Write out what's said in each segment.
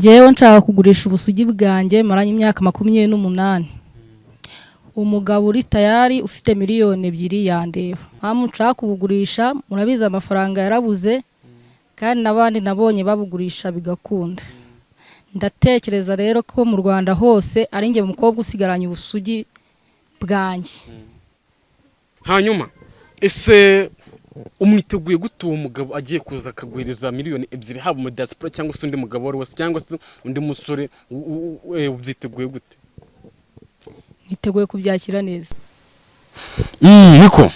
Ngewe nshaka kugurisha ubusugi bwanjye maranye imyaka 28. Umugabo uri tayari ufite 2 miliyoni yandeba. Mpamvu nshaka kubugurisha, murabizi amafaranga yarabuze, kandi n'abandi nabonye babugurisha bigakunda. Ndatekereza rero ko mu Rwanda hose ari njye mukobwa usigaranye ubusugi bwanjye. Hanyuma ese umwiteguye gute uwo mugabo agiye kuza akaguhereza 2 miliyoni, haba mu diaspora cyangwa se undi mugabo uwo ari wese cyangwa se undi musore, ubyiteguye gute? Niteguye kubyakira neza. Niko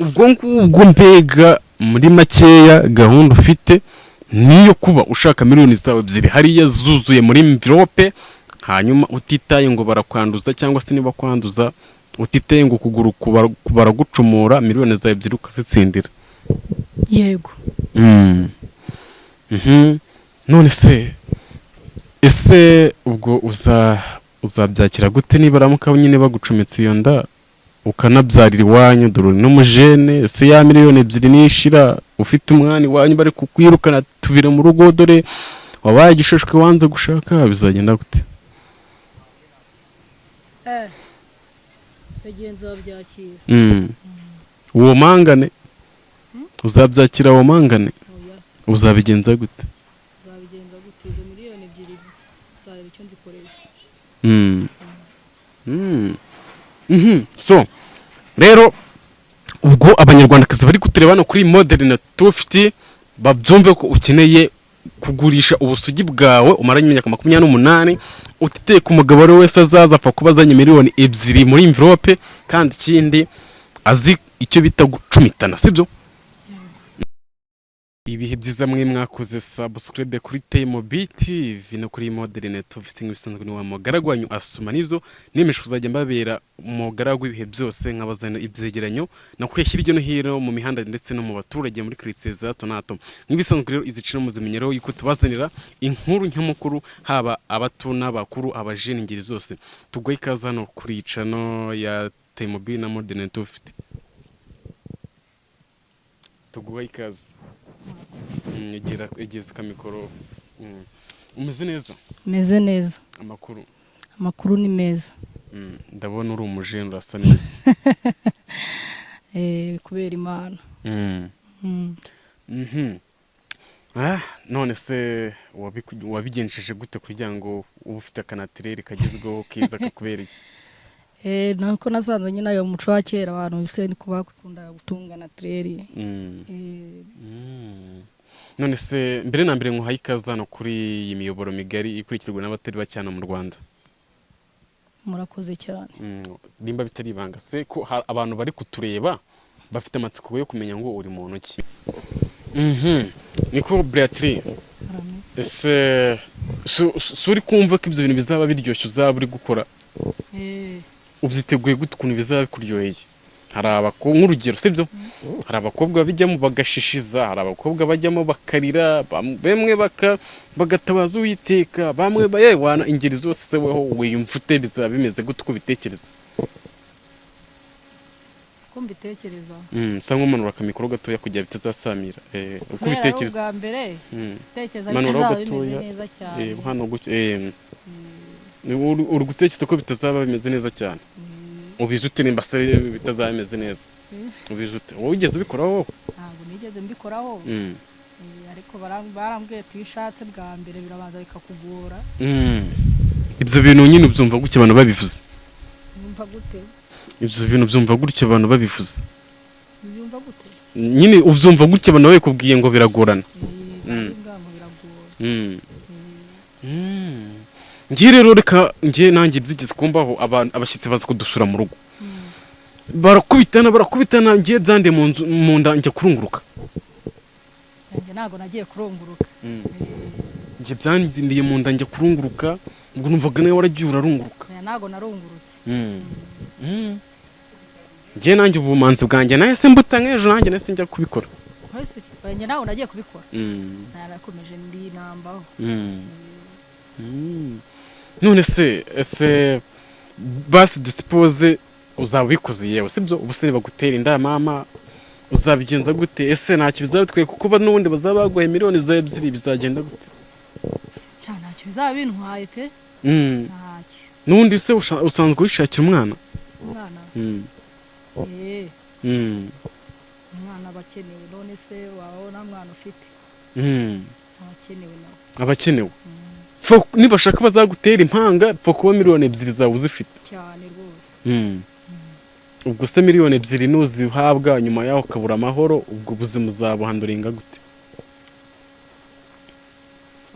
ubwo ngubwo, mbega muri makeya gahunda ufite niyo kuba ushaka miliyoni zawe 2 hariya zuzuye muri enveloppe, hanyuma utitaye ngo barakwanduza cyangwa se niba kwanduza, utitaye ngo ukuguru baragucumura, miliyoni zawe 2 ukazitsindira? Yego. None se ese ubwo uzabyakira gute nibaramuka nyine bagucometse iyo nda, ukanabyarira iwanyu, dore uri n'umujene? Ese ya 2 miliyoni nishira ufite umwana iwanyu bari kukwirukana, tuvire mu rugo, dore wabaye igisheshwe wanze gushaka, bizagenda gute? Icyo gihe nzabyakira. Uwo mangane uzabyakira, uwo mangane? Oya. Uzabigenza gute? Nzabigenza gute? Izo 2 miliyoni nzareba icyo nzikoresha. So rero ubwo abanyarwandakazi bari kutureba hano kuri Modern 250 babyumve ko ukeneye kugurisha ubusugi bwawe umaranye imyaka 28, utiteye ku mugabo ari we wese azaza, apfa kuba azanye 2 miliyoni muri enveloppe, kandi ikindi azi icyo bita gucumitana, sibyo? Ibihe byiza mwe mwakoze subscribe kuri Temo BTV no kuri Modern 250. Nk'ibisanzwe ni wa mugaragu wanyu Asuma nizo nimeje kuzajya mbabera umugaragu w'ibihe byose, nkabazanira ibyegeranyo nakuye hirya no hino mu mihanda ndetse no mu baturage muri quartier za hato na hato. Nk'ibisanzwe rero izi channel muzimenyeraho yuko tubazanira inkuru nyamukuru, haba abato n'abakuru, abajene, ingeri zose. Tugoye ikaze hano kuri iyi channel ya Temo B na Modern 250. Tuguha ikaze. Egera, egeza akamikoro. Umeze neza? Meze neza. Amakuru? Amakuru ni meza. Ndabona uri umujene, urasa neza. Kubera Imana. Ah, none se wabigenjeje gute kugira ngo ube ufite akanatireri kagezweho keza kakubereye? Nuko nasanze nyine ayo muco wa kera abantu se niko bakunda gutunga naturel. None se mbere na mbere nkuhaye ikaze hano kuri iyi miyoboro migari ikurikirwa n'abatari bake hano mu Rwanda. Murakoze cyane. Nimba bitari ibanga se, ko abantu bari kutureba bafite amatsiko yo kumenya ngo uri muntu ki? Niko Beatrice, ese si uri kumva ko ibyo bintu bizaba biryoshye uzaba uri gukora? Ubyiteguye gute ukuntu bizaba bikuryoheye? Hari abakobwa, nk'urugero, sibyo, hari abakobwa bijyamo bagashishiza, hari abakobwa bajyamo bakarira, bamwe bagatabaza Uwiteka, bamwe yewana ingeri zose. Weho wiyumva ute? Bizaba bimeze gute uko ubitekereza? Ko mbitekereza? Sa nk'umanura akamikoro gatoya kugira bitazasamira. Uko Kubera ari ubitekereza. ubwa mbere, tekereza ko Manuraho bizaba bimeze gatoya. neza cyane. Hano gutyo. Uri gutekereza ko bitazaba bimeze neza cyane? Ubizi ute nimba se bitazaba bimeze neza? Ubizi ute? Wowe wigeze ubikoraho wowe? Ntabwo nigeze mbikoraho. Ariko barambwiye ati iyo ushatse bwa mbere birabanza bikakugora. Ibyo bintu nyine ubyumva gutya abantu babivuze? Numva gute? Ibyo bintu byumva gutya abantu babivuze? Ubyumva gute? Nyine ubyumva gutya abantu babikubwiye ngo biragorana? Ngo biragora. Ngiye rero, reka ngiye nanjye byigeze kumbaho, abantu abashyitsi baza kudusura mu rugo, barakubitana, barakubitana, ngiye byandiye mu nzu mu nda njya kurunguruka. Nanjye ntabwo nagiye kurunguruka. Njye byandindiye mu nda njya kurunguruka, ubwo numvaga nawe waragiye urarunguruka. Oya, ntabwo narungurutse. Ngiye nanjye ubumanzi bwanjye nahise mbuta nk'ejo, nanjye nahise njya kubikora. Oya, njye ntabwo nagiye kubikora. Narakomeje ndinambaho. None se ese basi dusipoze uzaba ubikoze, yewe sibyo, ubu se bagutera inda mama uzabigenza gute? Ese ntacyo bizaba bitwaye kuko n'ubundi bazaba baguhaye miliyoni zawe 2, bizagenda gute? Sha, ntacyo bizaba bintwaye pe. Ntacyo. N'ubundi se usanzwe wishakira umwana? Umwana? Mm. Eh. Umwana aba akenewe. None se waba nta mwana ufite? Aba akenewe nawe. Abakenewe. Nibashaka bazagutera impanga, pfa kuba 2 miliyoni zawe uzifite. Cyane rwose. Ubwo se 2 miliyoni nuzihabwa, nyuma yaho ukabura amahoro, ubwo buzima uzabuhanduringa gute?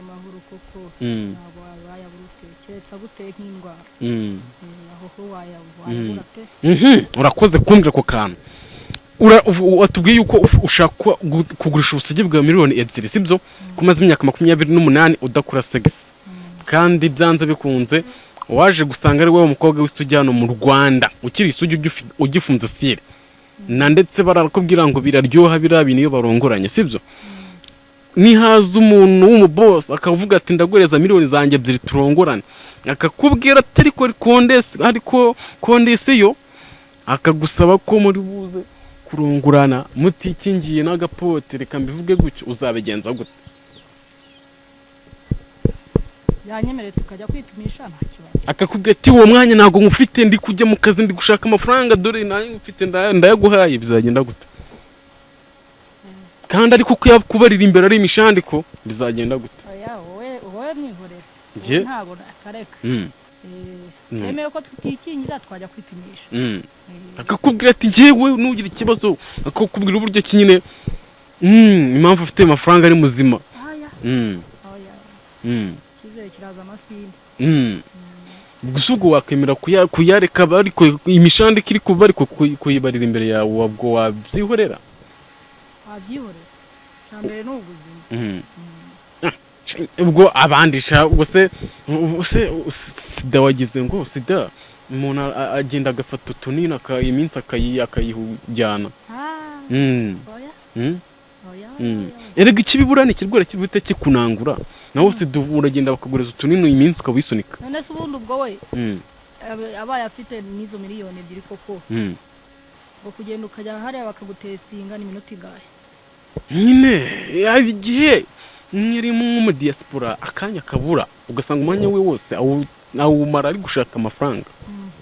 Amahoro koko? Ntabwo wayabura ute, keretse aguteye nk'indwara. Aho ho wayabura pe. Urakoze kumbwira ako kantu. Watubwiye yuko ushaka kugurisha ubusugi bwa 2 miliyoni, sibyo? Kumaze imyaka 28 udakora sex, kandi byanze bikunze waje gusanga ari wowe mukobwa w'isugi hano mu Rwanda ukiri isugi, ugifunze sire na ndetse barakubwira ngo biraryoha biriya bintu iyo barongoranye, sibyo? Nihaza umuntu w'umubosi akavuga ati: "Ndaguhereza miliyoni zanjye 2 turongorane," akakubwira ati ariko ariko condition, akagusaba ko muri buze kurongorana mutikingiye n'agapote, reka mbivuge gutyo, uzabigenza gute? Yanyemereye tukajya kwipimisha, nta kibazo. Akakubwira ati: "Uwo mwanya ntabwo ngufite, ndi kujya mu kazi, ndi gushaka amafaranga, dore nayo mfite ndayaguhaye," bizagenda gute? Kandi ariko kubarira imbere ari imishandiko, bizagenda gute? Oya, wowe mwihorere. Njye? Wowe ntabwo nakareka. Yemewe ko tutikingiza, twajya kwipimisha. Akakubwira ati: "Njyewe nugira ikibazo," akakubwira uburyo ki nyine impamvu ufite amafaranga ari muzima. Aya. Oya. Icyizere kiraza amasinde. Gusa ubwo wakemera kuyareka ariko imishandiko iri kuba, ariko kuyibarira imbere yawe, ubwo wabyihorera? Wabyihorera, icya mbere ni ubuzima. Ah, ubwo abandi sha, ubwo se ubwo se sida, wagize ngo sida umuntu agenda agafata utunini iminsi akayihujyana. Ah, oya. Oya. Oya. Erega ikibibura ni ikirwara kibita kikunangura, naho sida uragenda bakaguriza utunini iminsi ukawisunika. None se ubundi ubwo we abaye afite n'izo 2 miliyoni koko, ngo kugenda ukajya hariya bakagutestinga ni iminota ingahe? Nyine yaba igihe mwiri nko mu diaspora, akanya kabura, ugasanga umwanya we wose awumara ari gushaka amafaranga.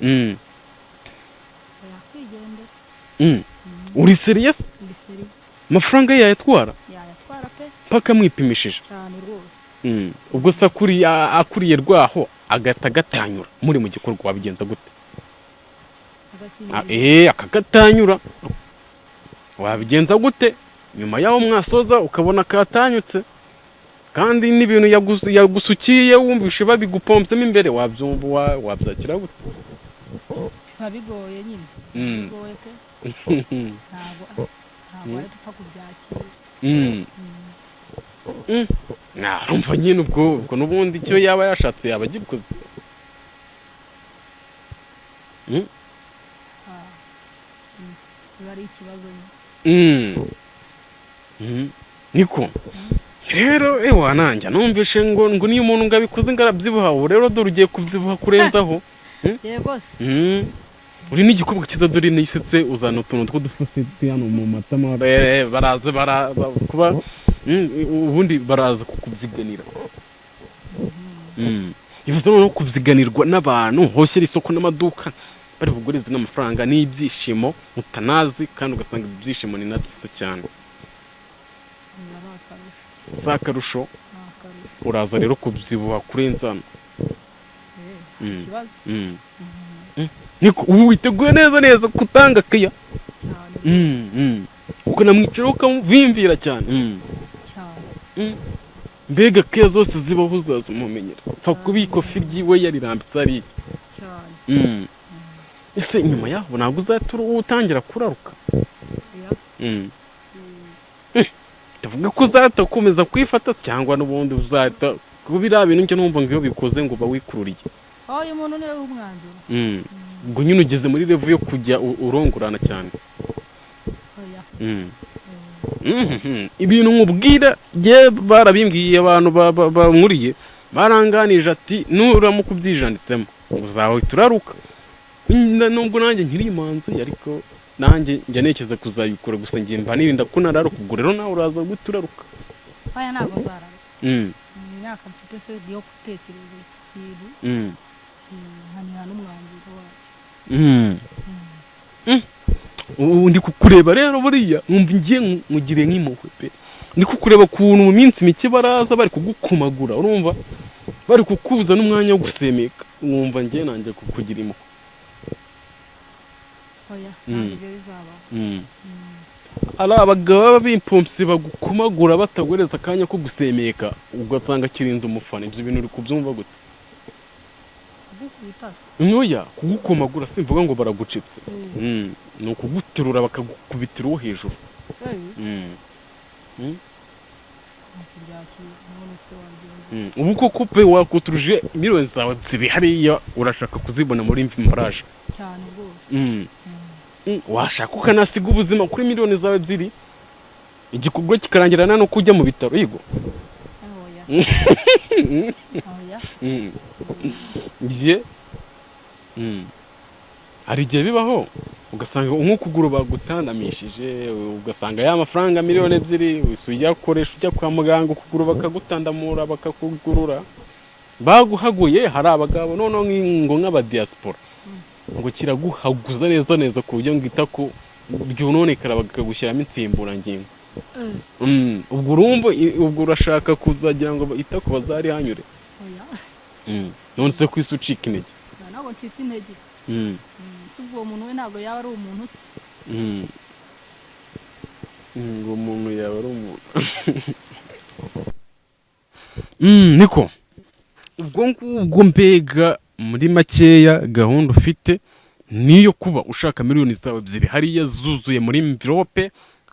Yakwigendera. Uri serious? Ndi serious. Amafaranga ye yayatwara? Yayatwara pe. Mpaka mwipimishije? Cyane rwose. Ubwo se akuriye rwaho agahita agatanyura muri mu gikorwa, wabigenza gute? Agakingirizo. Akagatanyura, wabigenza gute nyuma y'aho mwasoza ukabona katanyutse, kandi n'ibintu yagusukiye wumvishe babigupompsemo imbere, wabyumva wabyakira gute? Biba bigoye nyine. Bigoye pe, ntabwo wahita upfa kubyakira. Narumva nyine ubwo n'ubundi icyo yaba yashatse yaba agikoze. Ah, biba ari ikibazo nyine. Niko rero, ewa, nanjye numvishe ngo niyo umuntu ngo abikoze ngo arabyibuha. Ubu rero dore ugiye kubyibuha kurenzaho. Yego se. Uri n'igikobwa cyiza, dore nisutse uzana utuntu tw'udufositi hano mu matama. Baraza kuba ubundi baraza kukubyiganira. Bivuze noneho kubyiganirwa n'abantu hoshyira isoko n'amaduka bari bugurize n'amafaranga n'ibyishimo mutanazi, kandi ugasanga ibyo byishimo ni na byiza cyane. Biba ari akarusho. Si akarusho? Ni akarusho. Uraza rero kubyibuha kurenza hano. Nta kibazo. Niko ubu witeguye neza neza kutanga keya? Cyane. Ukanamwicaraho ukamuvimvira cyane. Cyane. Mbega keya zose zibaho uzaza umumenyera, pfa kuba ikofi ryiwe yarirambitse hariya. Cyane. Ese nyuma yaho ntabwo uzahita utangira kuraruka? Oya. Tuvuga ko uzahita ukomeza kwifata, cyangwa n'ubundi uzahita kuba biriya bintu njya numva ngo iyo bikoze ngo uba wikururiye? Aho uyu muntu niwe w'umwanzuro. Ubwo nyine ugeze muri level yo kujya urongorana cyane? Oya. Ibintu nkubwira njye barabimbwiye, abantu bankuriye baranganije ati: "Nuramuka ubyijanditsemo uzahita uraruka." Nubwo nanjye nkiri imanzi, ariko nanjye njya ntekereza kuzabikora, gusa njye mba nirinda ko nararuka. Ubwo rero nawe uraza guhita uraruka. Oya, ntabwo nzararuka. Imyaka mfite se yo gutekereza ikintu, nkaniha n'umwanzuro wayo. Ubu ndi kukureba rero, buriya nkumva ngiye nkugiriye nk'impuhwe pe. Ndi kukureba ukuntu mu minsi mike baraza bari kugukomagura, urumva bari kukubuza n'umwanya wo gusemeka, nkumva ngiye nanjye kukugira impuhwe. Oya, ntabwo ibyo bizabaho. Ari abagabo baba bimpompsi bagukomagura bataguhereza akanya ko gusemeka, ugasanga kirinze umufana. Ibyo bintu uri kubyumva gute? Kugukubita? Ntoya, kugukomagura, simvuga ngo baragucitse. Ni ukuguterura bakagukubitira uwo hejuru. Kubyakira, none se wagenza? Ubu koko pe wakuturuje miliyoni zawe 2 hariya, urashaka kuzibona muri emballage? Cyane rwose. Washaka ukanasiga ubuzima kuri miliyoni zawe 2, igikorwa kikarangirana no kujya mu bitaro, yigo. Oya, oya. Ye. Hari igihe bibaho ugasanga nk'ukuguru bagutandamishije, ugasanga ya mafaranga miliyoni 2 wese uyakoresha ujya kwa muganga, ukuguru bakagutandamura, bakakugurura, baguhaguye. Hari abagabo noneho ngo nk'abadiaspora ngo kiraguhaguza neza neza ku buryo ngo itako ryononekara bakagushyiramo insimburangingo. Ubwo urumva ubwo urashaka kuzagira ngo itako bazarihanyure? Oya. None se ku isi ucika intege? Oya, ntabwo ncitse intege. Si ubwo uwo muntu we ntabwo yaba ari umuntu se? Ngo umuntu yaba ari umuntu. Niko ubwo ngubwo mbega muri makeya gahunda ufite niyo kuba ushaka miliyoni zawe 2 hariya zuzuye muri enveloppe,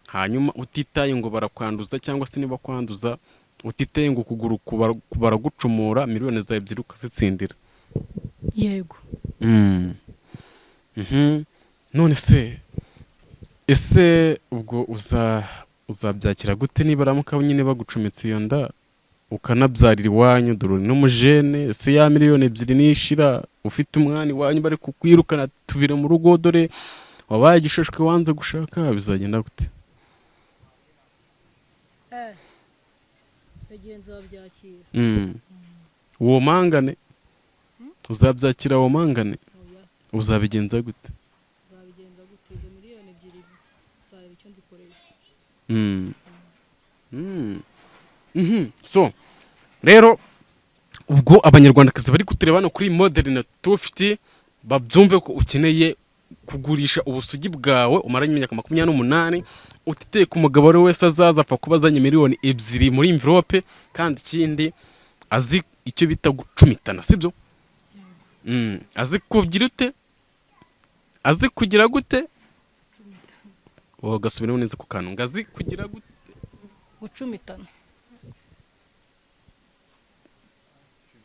hanyuma utitaye ngo barakwanduza cyangwa se niba kwanduza, utitaye ngo ukuguru baragucumura, miliyoni zawe 2 ukazitsindira. Yego. None se ese ubwo uzabyakira gute nibaramuka nyine bagucometse iyo nda ukanabyarira iwanyu, dore uri n'umujene? Ese ya miliyoni 2 nishira ufite umwana iwanyu bari kukwirukana, tuvire mu rugo dore wabaye igishashwe wanze gushaka, bizagenda gute? Icyo gihe nzabyakira. Uwo mangane uzabyakira, uwo mangane? Oya. Uzabigenza gute? Nzabigenza gute? Izo miliyoni 2 nzareba icyo nzikoresha. So rero ubwo abanyarwandakazi bari kutureba hano kuri Modern 250 babyumve ko ukeneye kugurisha ubusugi bwawe umaranye imyaka 28, utiteye ku mugabo ari we wese azaza, apfa kuba azanye miliyoni 2 muri enveloppe, kandi ikindi azi icyo bita gucumitana, sibyo? Azi kugira ute? Azi kugira gute? Wowe gasubiremo neza ku kantu ngo azi kugira gute? Gucumitana.